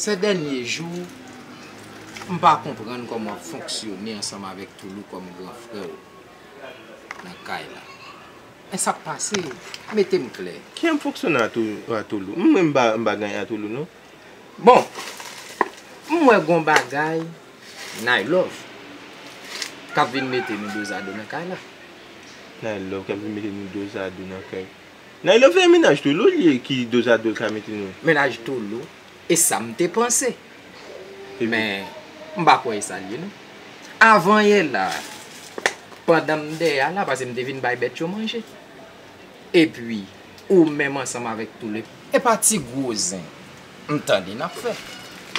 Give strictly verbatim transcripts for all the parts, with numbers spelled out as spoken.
Sè dènye jou, m pa konprann kòman w ap fonksyone ansanm avèk Toulou kòm gran frè w nan kay la. Men sa k pase? Mete m klè. Ki jan m fonksyone a Tou-, a Toulou? M, m pa, m pa gen anyen a Toulou, non. Bon, m wè gon bagay Nailove k ap vin mete nou dozado nan kay la. Nailove k ap vin mete nou dozado nan kay. Nailove se mennaj Toulou li ye ki dozado l ka mete nou. Mennaj Toulou, e sa m te panse. Epi? Men, m pa kwè e sa l ye, non. Avanyè la, pandan m dèyè a la, paske m te vin bay bèt yo manje. Epi, ou menm ansanm avèk Toulou, e pa ti gwo zen m tande n ap fè.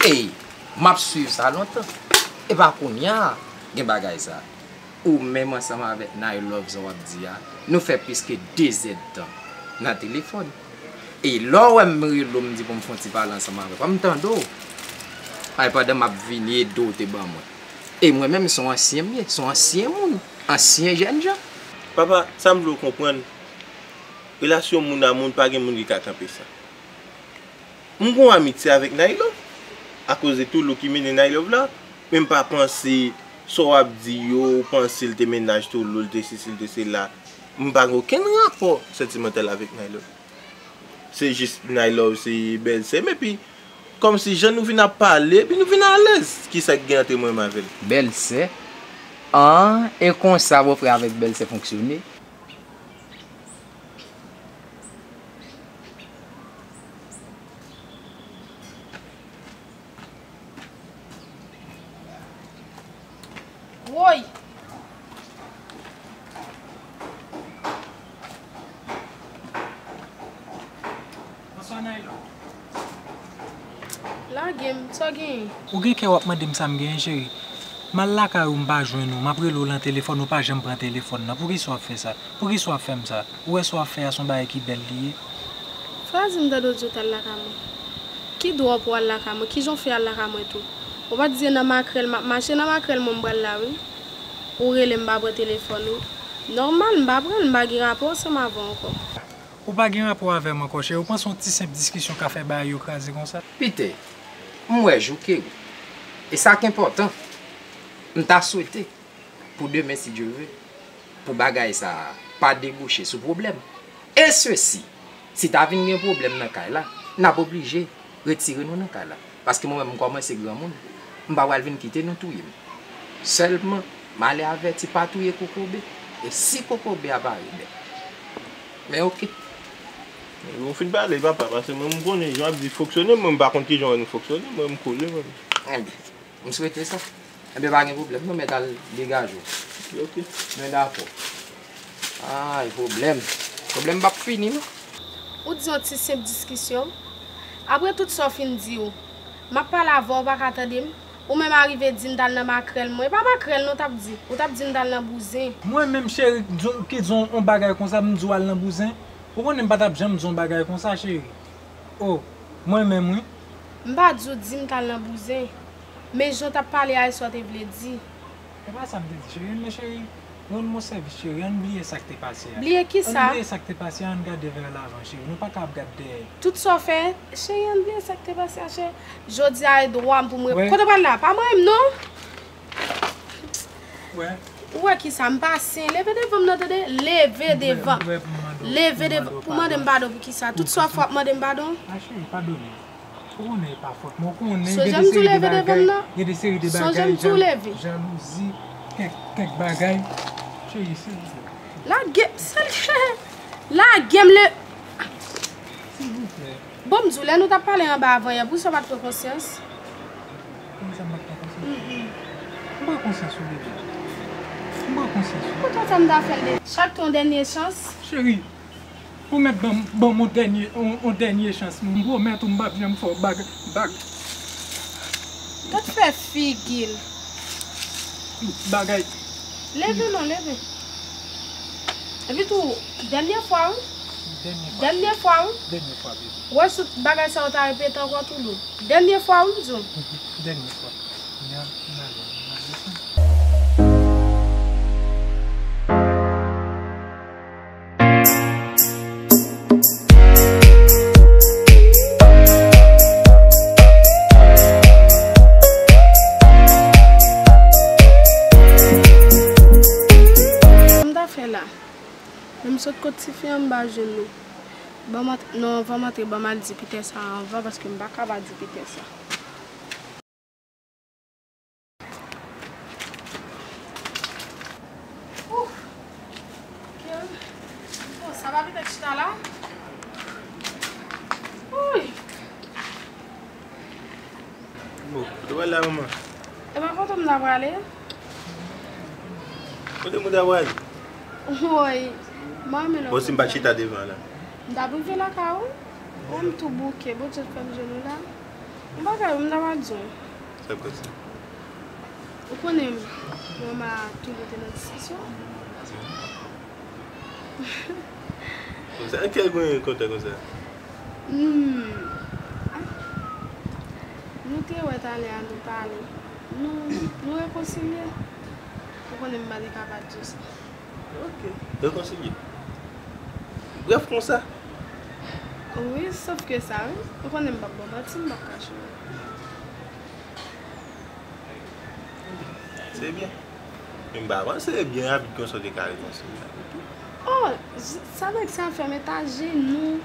E m ap swiv sa lontan. E pa kounye a gen bagay sa. Ou menm ansanm avèk Nailove sa w ap di a, nou fè plis ke de zèdtan nan telefòn. E lè w wè m rele w, m di pou m fè yon ti pale ansanm avèk ou, m tande w. Ay, pandan m ap vini ede w te ban mwen. E mwen menm, se yon ansyen m ye, se yon ansyen moun, ansyen jènjan. Papa, sa m vle w konprann, relasyon moun a moun, pa gen moun ki ka kanpe sa. M gen yon amitye avèk Nailove, akoz de Toulou ki mennen Nailove la, men m pa panse sa w ap di yo, ou panse l te mennaj Toulou, l te sesi, l te sela. M pa gen okenn rapò santimantal avèk Nailove. Se jis Nailove, se bèlsè m, epi kòmsi jan nou vin ap pale, epi nou vin alèz. Kisa k gen ant mwen menm avè l? Bèlsè? An, e konsa bòfrè avèk bèlsè fonksyone? Woy! Bonswa, Nailo. Lage m, sa w genyen? Ou gen kè w ap mande m sa m genyen, cheri? M al lakay ou, m pa jwenn ou. M ap rele w lan telefòn, ou pa janm pran telefòn nan. Poukisa w ap fè sa? Poukisa w ap fè m sa? Ou wè sa w ap fè a se yon bagay ki bèl li ye? Frazi, m tande w di w t al lakay mwen. Ki dwa w pou w al lakay mwen? Kijan w fè al lakay mwen tou? Ou pa t di se nan makrèl m ap mache, nan makrèl mwen m pral la wi. Ou rele m pa pran telefòn ou. Nòmal, m pa pran l, m pa gen rapò ansanm avè w ankò. Ou pa gen rapò avè m ankò, cheri. Ou panse yon ti senp diskisyon ka fè bagay yo kraze konsa? Pete, m wè jou ke wi. E sa k enpòtan. M ta swete pou demen, si Dye vle, pou bagay sa a pa debouche sou pwoblèm. E sesi, si ta vin gen pwoblèm nan kay la, n ap oblije retire nou nan kay la. Paske mwen menm, m kòmanse granmoun, m pa pral vin kite nou touye m. Sèlman, m ale avèti pa touye kokobe. E si kokobe a pa ret bèt. Men oke. Ou fin pale, papa, paske mwen, m konnen jan w ap di fonksyone, mwen, m pa konn kijan w wè nou fonksyone, mwen, m kole, mwen. Enben, m swete sa. Enben, pa gen pwoblèm, non, mèt al degaje w. Ok. Mwen dakò. Ay, pwoblèm. Pwoblèm p ap fini, non. Ou di yon ti senp diskisyon. Apre tout sa w fin di yo, m ap pale avè w, ou pa ka tande m. Ou menm arive di m t al nan makrèl mwen. E pa makrèl non w t ap di. Ou t ap di m t al nan bouzen. Mwen menm, cheri, di w, ki di w yon bagay konsa, m di w al nan bouzen? Ou konnen m pa t ap janm di w yon bagay konsa, cheri. O, mwen menm, wi. M pa di w di m t al nan bouzen. Men jan w t ap pale a, e sa w te vle di. E pa sa m te di, cheri. Men cheri, rann mwen sèvis, cheri. Ann bliye sa k te pase a. Bliye kisa? Ann bliye sa k te pase a, ann gade vè lavan, cheri. Nou pa ka ap gade dèyè. Tout sa w fè, cheri, ann bliye sa k te pase a, cheri. Jodi a, e dwa m pou mwen. Kote w pral la? Pa manyen m, non. Ou wè kisa? M pa sen. Leve devan m nan, tande. Leve devan. Leve devan. Pou mande m padon pou kisa? Tout sa w fè, w ap mande m padon? A, cheri, padone. Ou konnen e pa fòt mwen. Ou konnen gen de seri de bagay, gen de seri de bagay, jalouzi, kèk, kèk bagay. Cheri, silvouplè. Lage m, sèl chè. Lage m le. Silvouplè. Bon, m di w, lè nou t ap pale anba avan yè, poukisa w pa t pran konsyans? Poukisa m pa t pran konsyans? Mhm. M pran konsyans ou deja. M pran konsyans ou. Poutèt sa m ta fè l deja. Chak tan yon dènye chans. Cheri, ou mèt ban m, ban m yon dènye, yon, yon dènye chans. M pwomèt ou m p ap janm fè w bag, bag. Gad fè figi l. Bagay. Leve non, leve. Epi tou, dènye fwa, wi. Dènye fwa. Dènye fwa, wi. Dènye fwa, baby. Ou wè si bagay sa yo ta repete ankò, Toulou. Dènye fwa, wi, m di w. Dènye fwa. N a, n a, n a, An ba jenou. Ban m ant-, non, anvan m antre, ban m al di Pitè sa anvan, paske m pa ka pa di Pitè sa. Ouf! Bon, sa pa Pitè k chita la? Uy! Bon, kote w prale la, manman? E pa kote m ta prale. Kote moun ta prale? Woy, manmi. Bon, si m pa t chita devan la. M t ap rive lakay ou. Ou m tou bouke, Bondye fè m jwenn ou la. Yon bagay, m ta pral di w. Sa k pase? Ou konnen, mwen ma toujou te nan diskisyon. Konsa, ann kè gwen kontan konsa? Hmm. Ah. Nou te wè talè a, nou pale. Nou, nou rekonsilye. Ou konnen m pa te ka pa di w sa. Ok. Rekonsilye? Brèf konsa? Wi, sòf ke sa, wi. Ou konnen m p ap ba w manti, m p ap kache w. Se byen. Men m pa panse byen rapid konsa w te ka rekonsilye avèk li. Oh, j-, sa nèg sa fè m, e ta jenou,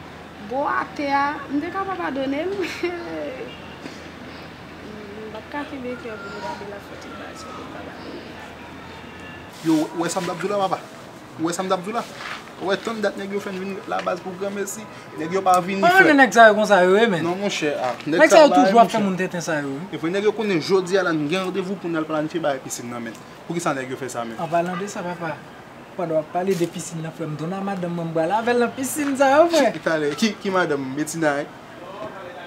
bò atè a, m te ka pa padone l. M p ap ka kenbe kè pou m gade l ap fè tout bagay sa, pou m pa padone l. Yo, ou wè sa m t ap di w la, papa? Ou wè sa m t ap di w la? Ou wè tann dat nèg yo fè n vin ret la baz pou granmesi, nèg yo pa vini, frè. Pa renmen nèg sa yo konsa yo ye, men. Non, monchè, ah, nèg sa yo toujou ap fè moun tenten sa yo, wi. E vre, nèg yo konnen jodi a la, n gen randevou pou n al planifye bagay pisin nan, men. Poukisa nèg yo fè sa, men? An palan de sa, papa, pandan w ap pale de pisin nan, frè m, donn a madanm mwen, m pral avè l nan pisin sa yo, frè. Ki, talè, ki, ki madanm? Betina, wi.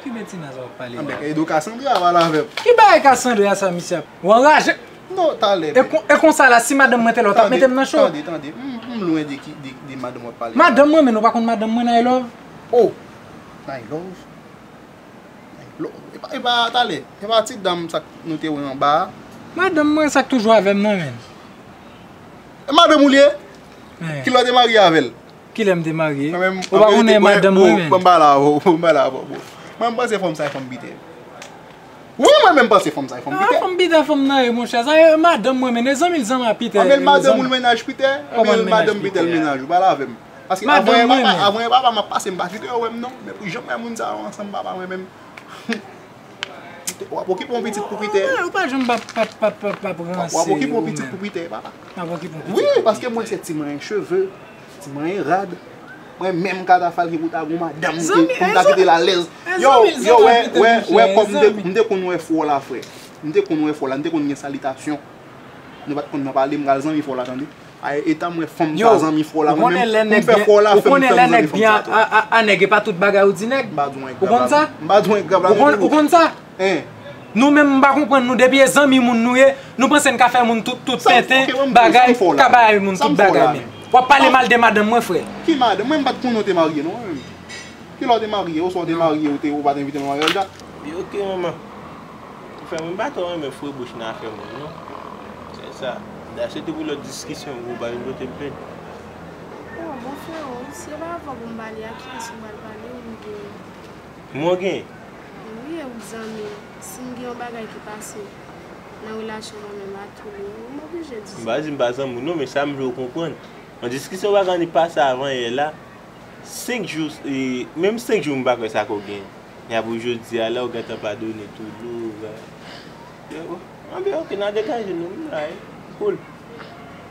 Ki Betina sa w ap pale la? Anben, e do Kasandra, pale avè m. Ki bagay Kasandra sa, misye ap, ou anraje? Non, talè, e men. Kon-, e konsa la, si madanm mwen te la, w t ap mete m nan cho? Tande, tande, tande. M, m lwen de ki, de, de madanm w ap pale la. Madanm mwen, men ou pa konn madanm mwen, Nailove? Oh! Nailove? Nailove? E pa, e pa talè. E pa ti dam sa k nou te wè anba a? Madanm mwen, sa k toujou avè m nan, men. E madanm ou li ye? Men. Kilè w te marye avè l? Kilè m te marye? Ou pa konnen madanm mwen, men. Mwen, m pa la avè w, m pa la avè w, bro. Mwen, m panse fanm sa e fanm Pitè. Wi, mwen menm panse fanm sa e fanm Pitè. Ah, fanm Pitè, fanm nan ye, monchè. Sa e madanm mwen, men. E zanmi l zanmi a Pitè. Anben l madanm ou l mennaj Pitè, anben l madanm Pitè l mennaj ou. Pale avè m. Paske avan, papa, avan papa m ap pase, m pa kite yo wè m non. Men pou jan m wè moun sa yo ansanm, papa, mwen menm. W ap okipe yon pitit pou Pitè. Ah, ou pa janm p ap, p ap, p ap, p ap ranse. W ap okipe yon pitit pou Pitè, papa. M ap okipe yon pitit pou Pitè. Wi, paske mwen se ti manyen cheve, ti manyen rad. Mwen menm katafal ki pou ta gon madanm pou m ta kite l alèz. Yo, yo, wè, wè, wè, kòm m te, m te konn wè fò la, frè. M te konn wè fò la, m te konn gen salitasyon. Nou pa t konn nan pale, m pral zanmi fò la, tande. Ay, eta m wè fanm sa zanmi fò la, mwen menm, pou m fè fò la, fè m, fè m zanmi fanm sa tou. Ou konnen lè nèg byen a, a, a, a nèg, e pa tout bagay ou di nèg. M pa di w yon grab la. Ou konn sa? M pa di w yon grab la. Ou konn, ou konn sa? Hein. Nou menm, m pa konprann nou, depi e zanmi moun nou ye, nou panse n ka fè moun tout, tout tenten, bagay, ka bay moun tout bagay, men. W ap pale mal de madanm mwen, frè. Ki madanm? Mwen, m pa t konnen w te marye, non, mwen menm. Kilè w te marye? Oswa w te marye, ou te, ou pa t envite nan maryaj la? Wi, ok, manman. Frè mwen, m pa twò renmen foure bouch nan afè moun, non. Se sa. Dayè, se te pou lòt diskisyon, pou w pa vin pote m plent. Oh, bon, freo, si e pa avè w pou m pale, a kiyès m pral pale, ou m gen? Mwen gen? Wi, e ou zanmi m. Si m gen yon bagay ki pase nan relasyon mwen menm ak Tulio, m oblije di sa. M pa di m pa zanmi w, non, men sa m vle w konprann. Yon diskisyon pa ka annik pase avan yè la. Senk jou, e, menm senk jou m pa kwè sa ke w gen. Y a pou jodi a la, w gentan padone Tulio, w a, yo, anben, ok, n a degaje nou, m la, e, cool.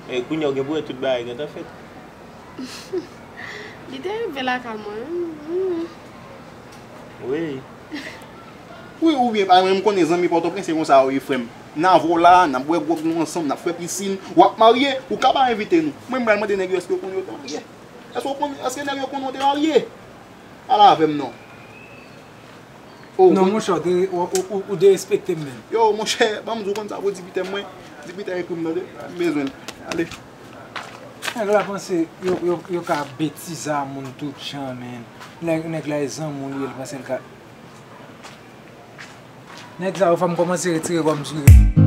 E, kounye a w gen pou wè tout bagay gentan fèt. Li te rive lakay mwen, wi. Wi. Wi, oubyen, pa mwen, m konnen zanmi Pòtoprens, se konsa yo ye, frè m. N a vola, n ap bwè gwòg nou ansanm, n ap fè pisin, w ap marye, ou ka pa envite nou. Mwen, m pral mande nèg yo èske yo konnen yo te marye. Èske w konn, èske nèg yo konnen w te marye? Pale avè m non. Oh, non, monchè, ou de-, ou, ou, ou, ou derespekte m menm. Yo, monchè, ban m di w konn sa pou di Pitè mwen. Di Pitè ekri m tande. M bezwen l. Ale. Nèg la panse yo, yo, yo ka betize a moun tout jan, men. Nèg, nèg la e zanmi w li ye, l panse l ka. Nèg sa yo, fò m kòmanse retire kò m sou yo.